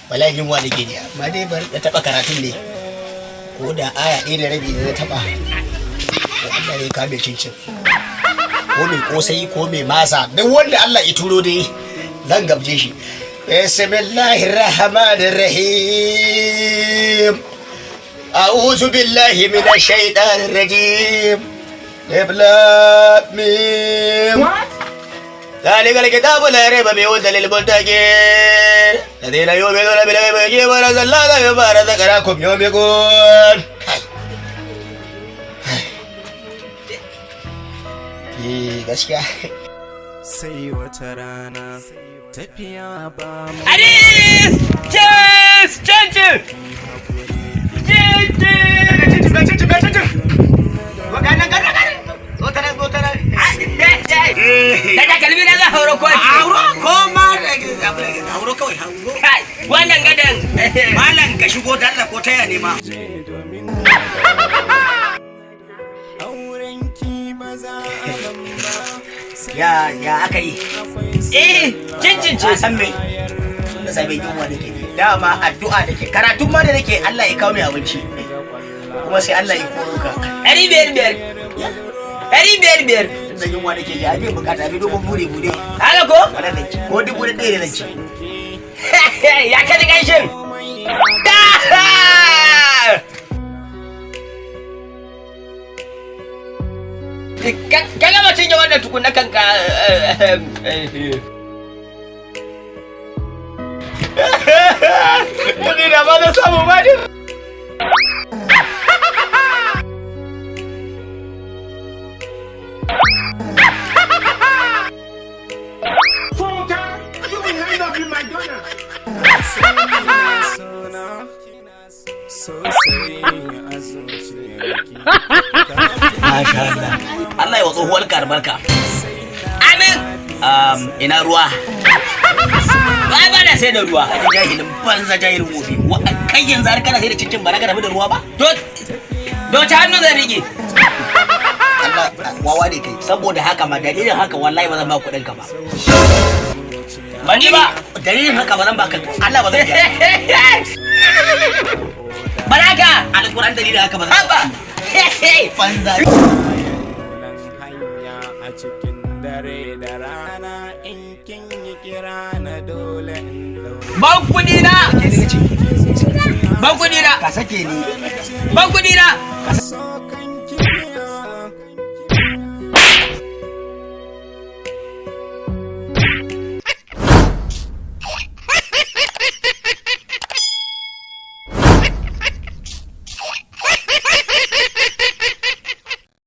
Wallahi yunwa nake ji, amma dai bari na taɓa karatun ne, ko da aya 1.5 ne na taɓa, ko Allah ne ka mai cincin ko mai kosai ko mai masa, duk wanda Allah ya turo dai zan gabje shi. Bismillahir rahmanir rahim. A'udhu billahi minash shaitanir rajim. Alif lam mim. ذلك الكتاب لا ريب فيه هدى للمتقين الذين يؤمنون بالغيب ويقيمون الصلاة ومما رزقناهم ينفقون. Eh, gaskiya. Sai wata rana tafiya ba mu. Aris! Cheers! Cin-cin! Cin-cin! Da takalmi na za hauro ko? Hauro ko ma, hauro kawai, hauro. Kai, wannan gadan. Malam, ka shigo da Allah, ko taya ne ma. Je domin auren ki ba za a ban ba. Ya aka yi? Eh, cin-cin Ka ce. san me? Da same yunwa nake ji. Dama addu'a nake, karatun ma da nake, Allah ya kawo mai abinci. Kuma sai Allah ya koro ka. 500 5. 500 5. Da yunwa nake ji, abin bukata, abin dogon bure bure. Haka ko? Wannan nan ci. Ko 1000 ne zan ci. Ya kaji ganshin? Da! Ka gama cinye wannan tukuna kanka. Ni da ba na samu ba ne. Sona sosai a zuciyarki. Masha Allah. Allah ya wa tsohuwar ka albarka. Amin! Ina ruwa. Ba ba na sai da ruwa. Kaji jahilin banza, jahilin wofi. Kai yanzu har kana sai da cincin, ba na ka tafi da ruwa ba? To, to ta hannu zan rike. Allah wawa ne kai. Saboda haka ma, dalilin haka wallahi ba zan ba kuɗin ka ba. Ban ji ba. Dalilin haka ba zan baka, Allah ba zan biya. Baraka! Alƙur'an dalilin haka ba zan. Haba! Banza. Nan hanya a cikin dare da rana, in kin yi kira na dole in dau. Ban kuɗi na! Ban kuɗi na! Ka sake ni. Ban kuɗi na! So